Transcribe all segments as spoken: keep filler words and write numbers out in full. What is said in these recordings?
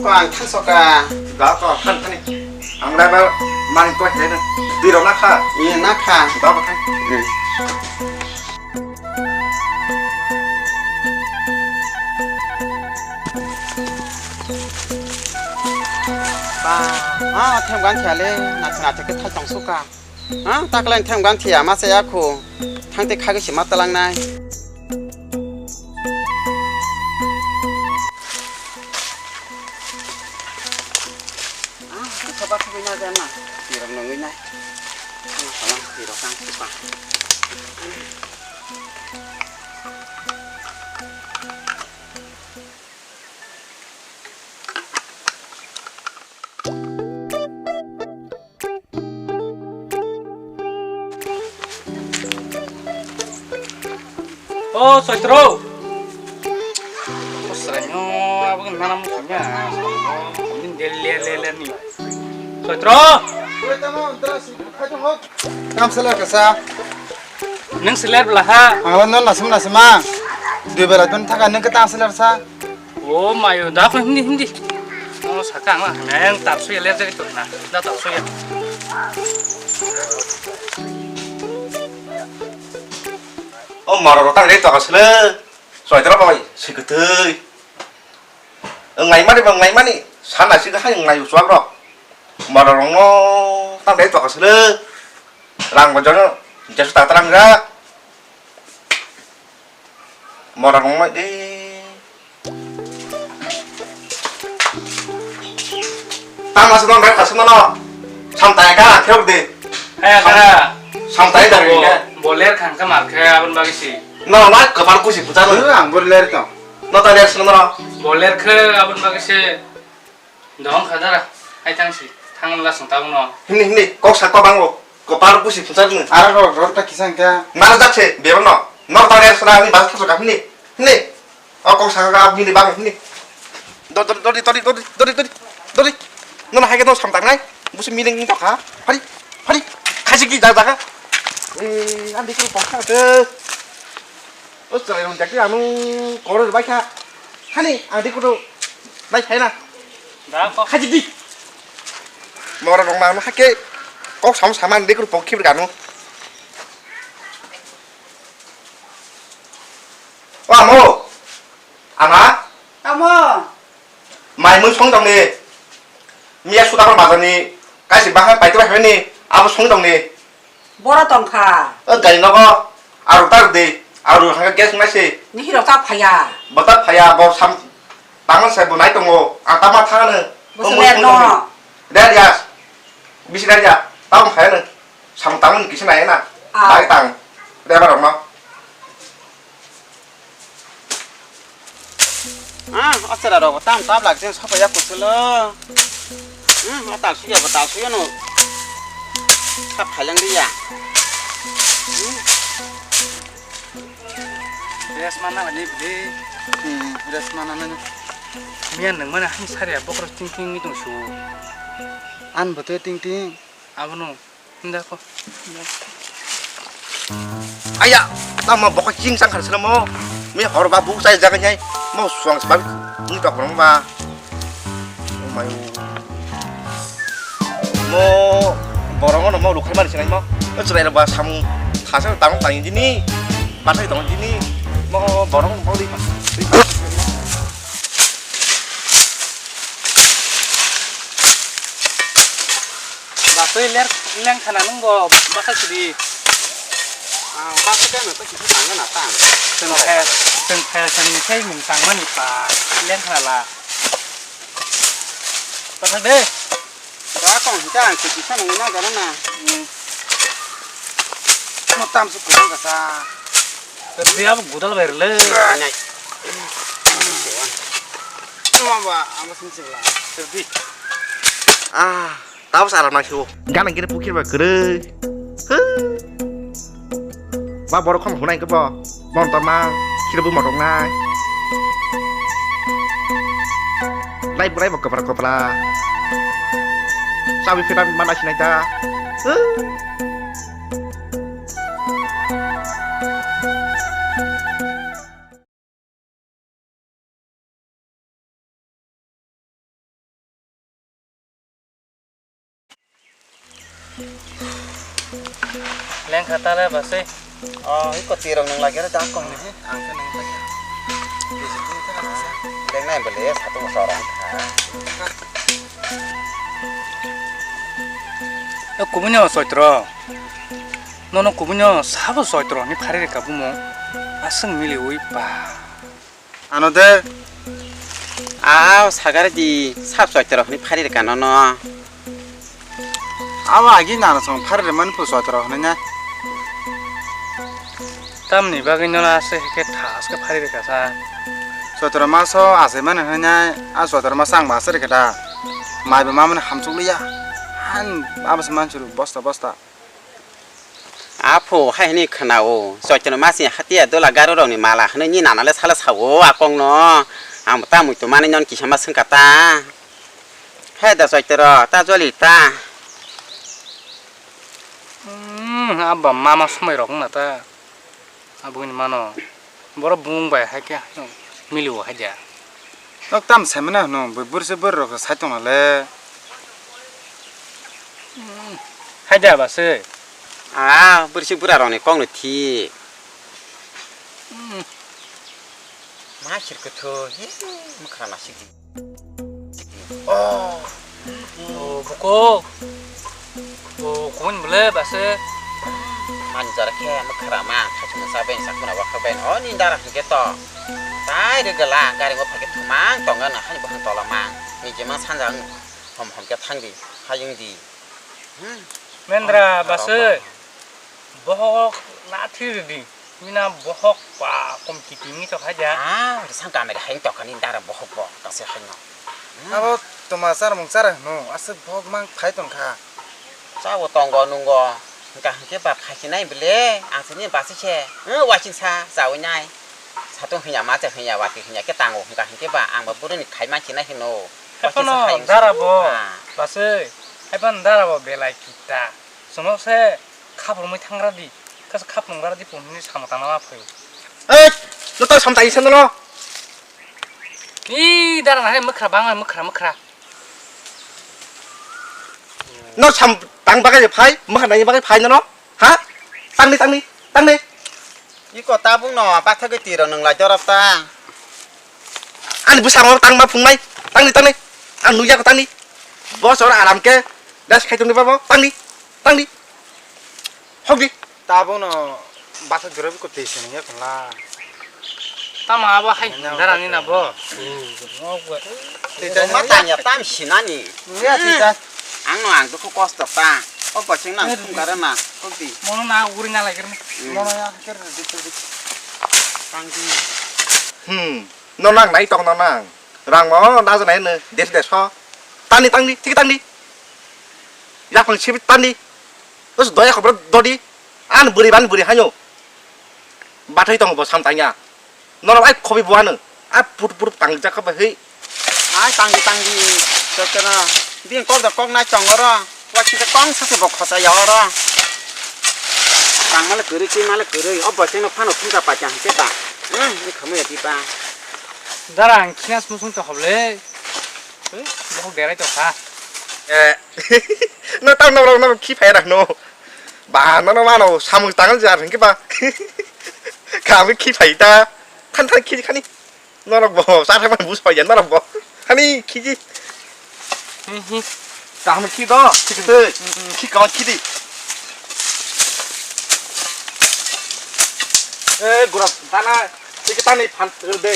Ko ang thangsoka. Da ko than thani. Ang lai ba mani ko hene. Di ro na kha. Ye na kha. Da ko than. Ba, ha, them gan chale, na na te ke thal tong suka. Ha, taklen them gan thia ma se ya khu. Thang te khagi si ma talang nai. Ah, ke sobat thugui na jana. Tirok nungui nai. Ang salam tirok ang suka. O Soitro. O sranyo abo nana mo kanya. Ni del le le le ni. Soitro. Kam sala kasa. Nang seler belaha. Ang no nasum nasuma. Dui bela tun thaka nang ketang seler sa. O mayo, da ko hindi, hindi. O saka ang nang tar suya ler jagi to na. Da tar suya. O maro rotang re to asle. Soitro bai sikutui. Ngai mani ba ngai mani. Sana sik hai ngai uswak ro. Maro rong no tang re to asle. Rang bo jono. Jesu ta tarang ga. Mora rong mai de. Tang mas dong rai khasum no. Samtai ka kheu de. Hai, akara. Samtai da ri ka. Boler khang ka mar khe abon bagi si. No, na kapal kusi putar. Ang boler to. No ta ler sum no. Boler khe abon bagi si. Dong kha dara, hai thang si, thang la sung tabung no. Himni, himni, kok sa kok ang bo, kopar pusi phunsa dun. Ara ro, ro ta kisa kya? Mara jak se, bebak no. Nor ta ger sona, himni bazar thasok himni. Himni. O kok sa kok himni bang himni. Do, do, do, do, do, do, do, do, do. No na hai ke no sam tak nai. Busi miling ni to kha. Hari, hari. Khasi ki jak jak. Eh, ang dikir pok kha te. O chwrai rong jakti anu koror bai kha. Hani ang di kudu bai khai na. Da ko. Khaji di. Mora rong ma hake kok sam saman di kudu pok khibri kanu. O amo. Ama. Amo. Mai mui song tong ni. Miya suda ko bazar ni. Kaisi bahai pai tu bai ni. Abo song tong ni. Bora tongkha. O gari nogo aru tar de, aru hangke gas nai se. Ni hiro ta phaya. Bata phaya bo sam tangan sai bo nai tongo. Ang tama thangano. Bo se ler no. Der ya. Bisi der ya. Tamo phaya no. Sam tangan kisi nai na. Ah. Bai tang. Der ba rok no. Ah, o chwra rok bo tam tab lak jeng sapa ya kusulo. Hmm, o tal suya bo tal suya no. Sap khailang di ya. Hmm. Rest mana bani bili. Hmm, rest mana nang. Miyan nang mana hani sari ya bokro ting ting ni tong su. An bo te ting ting. Abono. Hinda ko. Aya, tamo bokol ching chang khar sila mo. Mi hor ba bu chai jaga nyai. Mo suang sebab ni tok rong ba. Oh my. Mo borong no mo lukhai mari sinai mo. O chwrai ba samung khasa tang tang dini. Bathai tong dini. Mo borong mo di. Ba twi ler leng khana nung bo basa sidi. Ah, basa khe no ta kisa tang na tang. Chwng khe, chwng khe, chwng khe mung tang mani pa leng khana la. Pathak de. Ba kong hita ang kisa nung na gana na. Hmm. Mo tam su kung ka sa. Dia bo gudal bai rle. Nai. Mo ba, ang sini sila. Serbi. Ah, tau sa aram nang siwo. Gana gini pukir ba kere. Huh. Ba borok khom hunai ke bo. Mon to ma, kire bu motok nai. Lai burai bo kopra kopra. Sabi fita mana sinai ta. Huh. Lengkha tale basui. Oh, iko tirok nung lagi ada dakong ni. Ang ke nung lagi. Leng nai bele satu sorong kha. Kubunyo soitro. Nono kubunyo sabo soitro ni phari reka bumo. Aswng mili ui pa. Ano de. Ah, sagare di sab soitro ni phari reka nono. Abo agi nana song phari rwmani phu soitro hwnwi na. Tamni bagwi nono aswk khe tha aswk phari rwkha sa. Soitro maso aswk mani hwnwi na, a soitro maso ang ba aswk rwkha da. Mai bo mamani hamsuk liya. Han abo se manchuru bosta bosta. Aphu hai hwnwi khwnao, soitro masni hatiya dola garo rokni mala hwnwi ni nana le sala sao a kongno. Ang bo ta muitu manwi non kisa ma swngkha ta. Hai da soitro, ta joli ta. Hmm, abba mama somoi rok wngna ta. Aboni mano. Borok bung bai hai khe milio hai dia. Nok tam sai mano hwno, bui bursi bur rok sai tong le. Hmm, hai dia ba se. Ah, bursi bura rok ni kok no thik. Hmm. Ma sir kuthu, he, mukha na sik. Oh. Oh, buko. Oh, kubun bole base. Manjar khe mukha ma, khasuna sa ben sakuna wakha ben. Oh, ni dara hingke to. Tai re gala, gari ngo phake thumang tonga na hani bohan tola mang. Ni jema sanjang hom hom ke thang di, hayung di. Hmm. Mendra base. Bohok na thwi rwdi. Mina bohok ba kom kiting ni tokha ja. Ah, sang kamera hain tokha ni dara bohok bo kase haino. Hmm. Abo toma sar mung sar no, aswk bohok mang phai tongkha. Chao tongo nungo. Hingka hingke ba khai sinai bele, ang sini basi se. Hmm, wasing sa, chawi nai. Satung hinya ma cha hinya wati hinya ke tango hingka hingke ba ang ba buru ni khai man sinai hino. Wasing sa Hepano hai dara bo, ah. Basi. Hepano dara bo belai kita. Sono se. Khapurmui thangra di, kasa khapung gara di pun hinwi samo tangna ma phaio. Ei, no to sam tai sandalo. Ih, dara na hai mukra bang mukra mukra. No sam tang bagai phai, mukra nai bagai phai no. Ha? Tangni tangni, tangni. Iko tabung no, pathagwi tiro nung lai dorop ta. Ani bwskango tangma phungnai, tangni tangni. Ang nukya ko tangni. Bosor aram ke das khai tongni babo, tangni, tangni. Hok di. Tabung no basa dura biko tei sini ya kala. Tama abo hai darani na bo. Tei ma tanya tam sinani. Ya tei ta. Ang no ang dukhu kosto ta. O bosing nang thum kare ma. Hok di. Mono na uri na lagir ni. Mono ya ker di di. Tangdi. Hmm. No nang nai tong no nang. Rang mo na jana ne des des ho. Tangni tangni, thik tangni. Yapang sibit tangni. Terus doya khobor dodi. An buri ban buri hanyo. Bathai tong bo sam tangya. Norok ai khobi buano. A pur pur tang jak kha bai. Ai tangdi tangdi. Chokena. Din kok da kok nai tong oro. Wa kita kong sa se bo khosa ya oro. Tang male kuri ki male kuri. O bo teno phano phunga pa chang ke ta. Hmm, ni khamu ya di ba. Dara ang khinas musung to hoble. Bohok derai to kha. Eh. No tang no no khi phai rak no. Ba no no mano samung tang jar hingke ba. Kami khi phai ta. Than than khi khani. Norok bo sa thang man bus phai ya norok bo. Khani khi ji. Kaham khi do. Khi tei. Khi kawan khi di. Eh gura tana. Tiki tani phan de.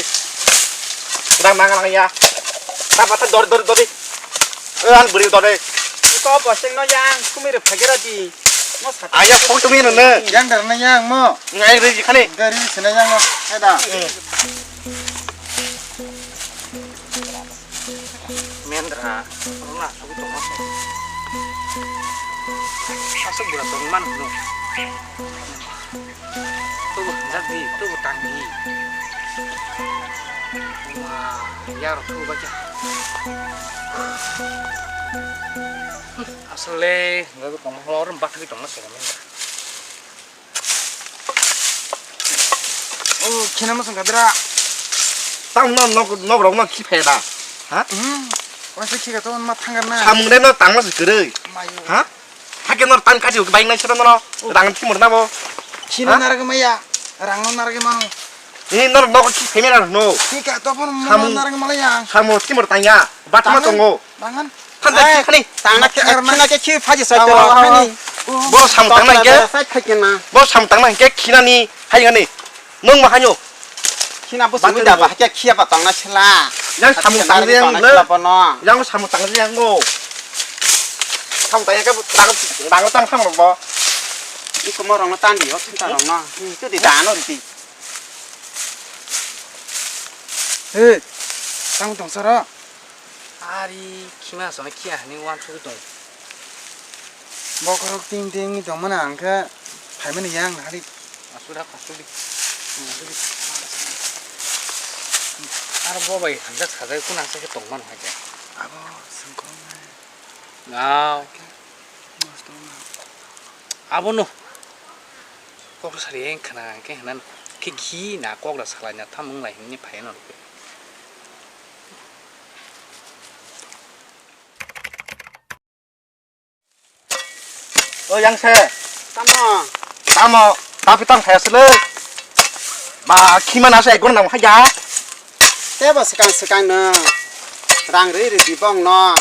Dang nang nang ya. Ta bata dor dor dor. Eh an buri dor. Ko posting no yang kumi re phagera di. Mo sat. Aya phone tumi no ne. Yang dar na yang mo. Ngai re khani. Gari sene yang no. Ada. Mendra, runa sugi tongma se. Asuk bura tongman no. Tubu hanjak di, tubu tang di. Wah, yar tubu baca. Asal le, nggak tongma, orang bak lagi tongma se. Oh, khina masang kadra. Tang no nok nok rok no khi phe da. Ha? Hmm. Wasa khi ka to ma thangar na. Samung de no tang mas gere. Mayu. Ha? Hakhe nor tan kati bai nai sero nono. Rang thimur na bo. Chini Ha? narwgwi maya, rangno narwgwi mano. Ni nor nogo ki payment ar no. Thik a, topon Samung- mano narwgwi malaya. Samung thimur tanya. Batma Tangan. tongo. Tangan. Than da Eh, khani. Tangna Nakhe khe, arma. khina khe khi phaji sai Awa, to. awa, awa. Khani. Bo samung tangna Tokla hingke. da sai khai kena. Bo samung tangna hingke khinani hai ngani. Nung ma hanyo. Khina bo sumi Bathroom da bo. ba hakhe khiya ba tangna sela. Yang Hakhe samung kena tangna jeng tangna le. sela bono. Yang samung tangna jeng go. Samung tangya ke dang dang tang samung bo. Iko mo rong tan di, o chinta rong no. Hmm, tu di dano di. He, tang tong sara. Ari khima sona kia hani wan chu tong. Bokorok ting ting tong mana angkhe phaimani yang hari. Asura pasuli. Ar bo bai hanjak sajai kuna se tong man hai. Abo sengkong. Nao. Abono kok sari yang khna ke hnan khe khi na kok da salai na tham wng lai hwnwi phai no. O yang se. Tamo. Tamo. Tapi tang saya sele. Ba khima na se gon nang haja. Tebo sekang sekang no rang ri ri di bong no.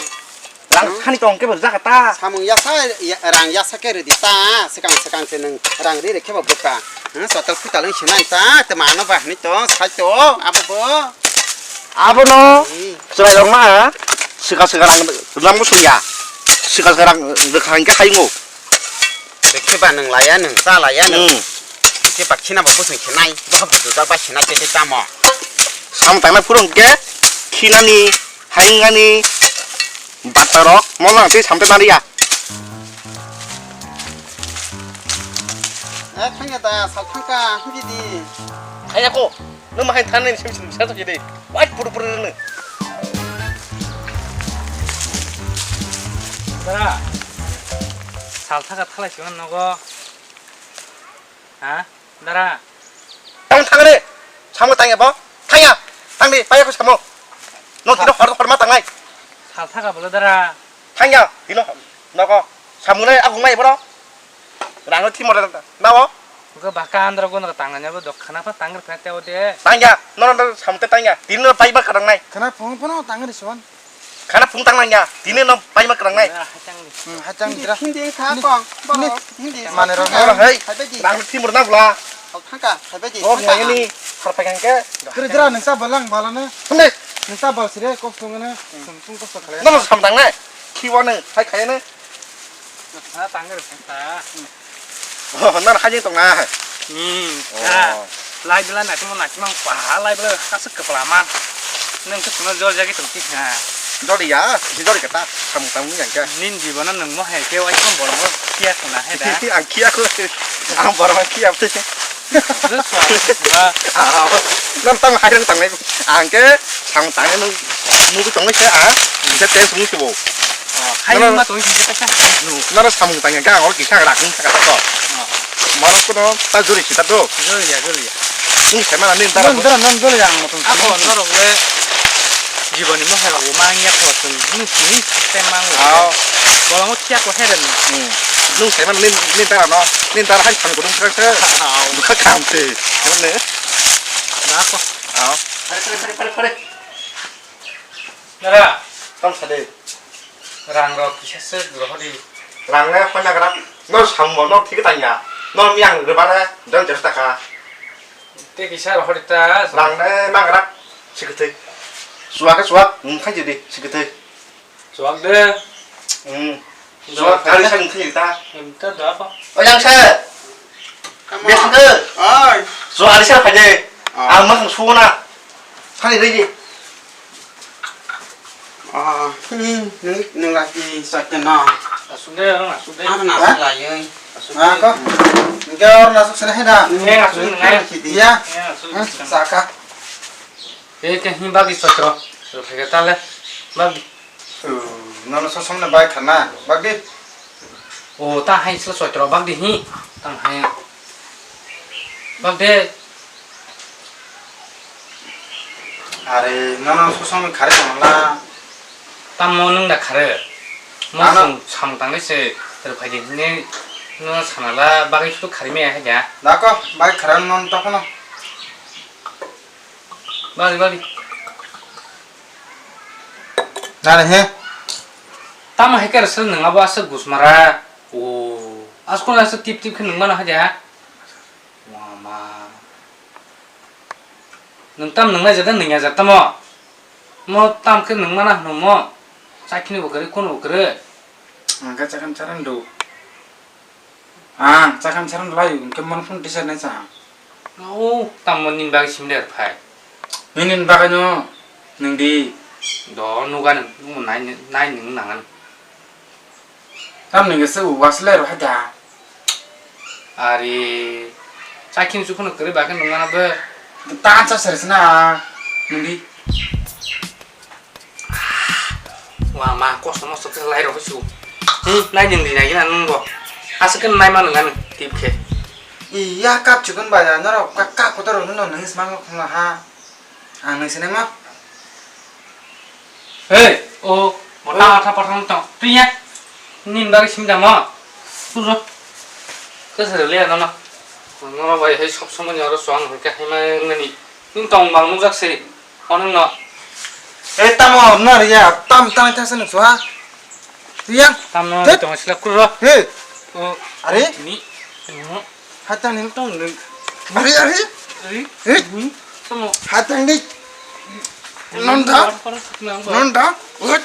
Rang Hmm? Khani tong ke berjak ta. Samung yasa ya- rang yasa ke ri di ta sekang sekang se nung rang ri ri ke bo buka. Hmm, sotal putal wng sinai ta te mano ba ni to sai to abo bo. Abo no Hmm. chwrai rok ma sika sika rang rang mo sungya. Sika sika rang rwkha hingke hai ngo. Bekhe ba nung laya nung cha laya nung. Hmm. Bekhe ba khina ba busung khenai. Ba busu jak ba sinai te te tamo. Sam tangna phuru hingke khinani. Haingani batarok molang tei samte nariya. Eh, thangya da, sal thangka, hidi di. Haya ko, nung mahai thanai sim sim sa to jide. Wai puru puru nung. Dara, sal thangka thalai siman nogo. Ha? Dara. Tang thang re. Samo tang ya bo. Thang ya. Tang di, paya ko samo. No tino hor hor ma tang nai. Sal thaka bolo dara. Thang ya, tino nogo. Samo nai agung nai boro. Rang thimo na bo. Go baka andro go no tang nai bo dok khana pa tang re te o de. Tang ya. No no samo te tang ya. Tino pai ba karang nai. Khana phung phung tang re son. Khana phung tang nangya, tini no paima kwrang nai. Ah, hachang ni. Hmm, hachang Hindi, dra. Hindi kha Hindi. Kong, Hindi. Borok, Hindi. Mane rok Borok hai, Hai bai di. Rang thimur na bla. Hok thangka, hai bai di. Oh, Thangka. Ngai ni, har pagang ke. Kri dra nang sa balang balane. Hande. Nang sa bal sire kok sung ne, sung sung kok sa khalaya. No sam dang nai. Khiwa ne, hai khaya ne. Sa tang re sa. Oh, nang hajing tong na. Hmm. Oh. Ha. Lai bila na kimo na kimo pa lai bila kasuk kepala ma. Nang ke tuna jor jagi tong tik ha. Jor ya, si jor kata, kamu kamu yang ke. Nin di bana nang mo hai ke wai kom bor mo kia kena hai da. Ang kia ko, ang bor ma kia. Terus suara. Ah, nang tang hai tang nai. Ang ke, sang tang nai nang, mu tong nai ke ah. Bisa tes mu sibo. Oh, hai Nara- ma tong sing kata ka. Nu. Nara samung tanya ka, or kisa rak ni saka to. Oh. Mano kuno ta juri sita do. Juri ya, juri ya. Nung sai mana nin dara. Nung dara, nung dara yang mo tong. Ako norok le jiboni mo hela o mang ya ko tong. Nung sini sistem mang. Ao. Bola mo kia ko heren. Hmm. Nung sai mana nin, nin dara no. Nin dara hai samung kudung krak se. Ao. Buka kam te. Mana? Na ko. Ao. Pare, pare, pare, pare, pare. Dara. Tong sade. Rang rok kisa se rohori. Rang ne hoi nagra. No sambo no thik tanya. No miang rebare doi jas taka. Te kisa rohori ta. Rang ne nagra. Sikete. Suak ke suak. Nung khai jadi sikete. Suak de. Hmm. Suak hari sang khai ta. Em ta da apa? Oh yang se. Kamu. Biasa ke. Oi. Suak hari sang khai je. Ah. Ang masang suona. Khai lagi. Ah, hmm, nung, nung lagi sakit na. Asuk deh, orang asuk deh. Arna sila yoi. Asuk Ah, deh. Ko? Nung orang asuk sana heda. Nung asuk nung ai. Iya. Iya, asuk Hmm, nung. Saka. Eh, ke him bagi sotro. Sotro ke tale. Bagi. Oh, nono sosong na bai khana. Bagi. Oh, ta hai sila sotro bagi hi. Tang hai. Bagi. Are, nono sosong ni khare tongla. Tamo nung da khare. Mo Ano- song samung tangle se. Rwphaidi hwnwi no sanala bagwi sutuk kharwi maya hai da. Dako, bai kharang non tokono. Bali, bali. Nani he? Tamo hai khe rwswk nwng abo aswk gusmara. O, askon aswk tip tip khe nwng mano hai da. Mama. Nwng tam nwngnai jata nungya jata mo. Mo tam khe nung mana hwnmo. Chakini bo kwrwi, kuno bo kwrwi. Ang khe chakam charan do. Ang chakam charan lai, hwnkhe mon phone tisa nai cha. O, tam mo nini bagwi sim der phai. Nini bagwi no nung di. Do, nuga nung, nung nai, nai nung nangan. Tamni khe se waslai rw hai da. Ari, chakhin chukhunu kwrwi bakhe nung mano bo. Ta cha sar sna nungdi. Wa ma, kosto mosto khe lai rw su. Hmm, lai nungdi nai gina nung bo. Aswk khe nai ma nung ani tip khe. Iya kap chukun ba ya norok ka, ka kotor rw no nung sma ngok ha. Ang nung sinai ma. Hei, o, bo ta atha pathang tong. Twi ya. Nin bagwi sim da ma. Sujo. Kasa le ya na. Ngoro bai hei sob somoi oro song hwnkhe hai ma nani. Nin tong bang nukjak se. Onong no. Eh, tamo na ri ya. Tam, tam, tam, tam, tam, tam, Yang. Tamno Tet. Tong sila kuro. He. Oh. Are? Ni. Hatang ni. Tong ni. Are, are? Ari. Eh? Ni. Tamo. Hatang ni. Nonda. Nonda. Ut.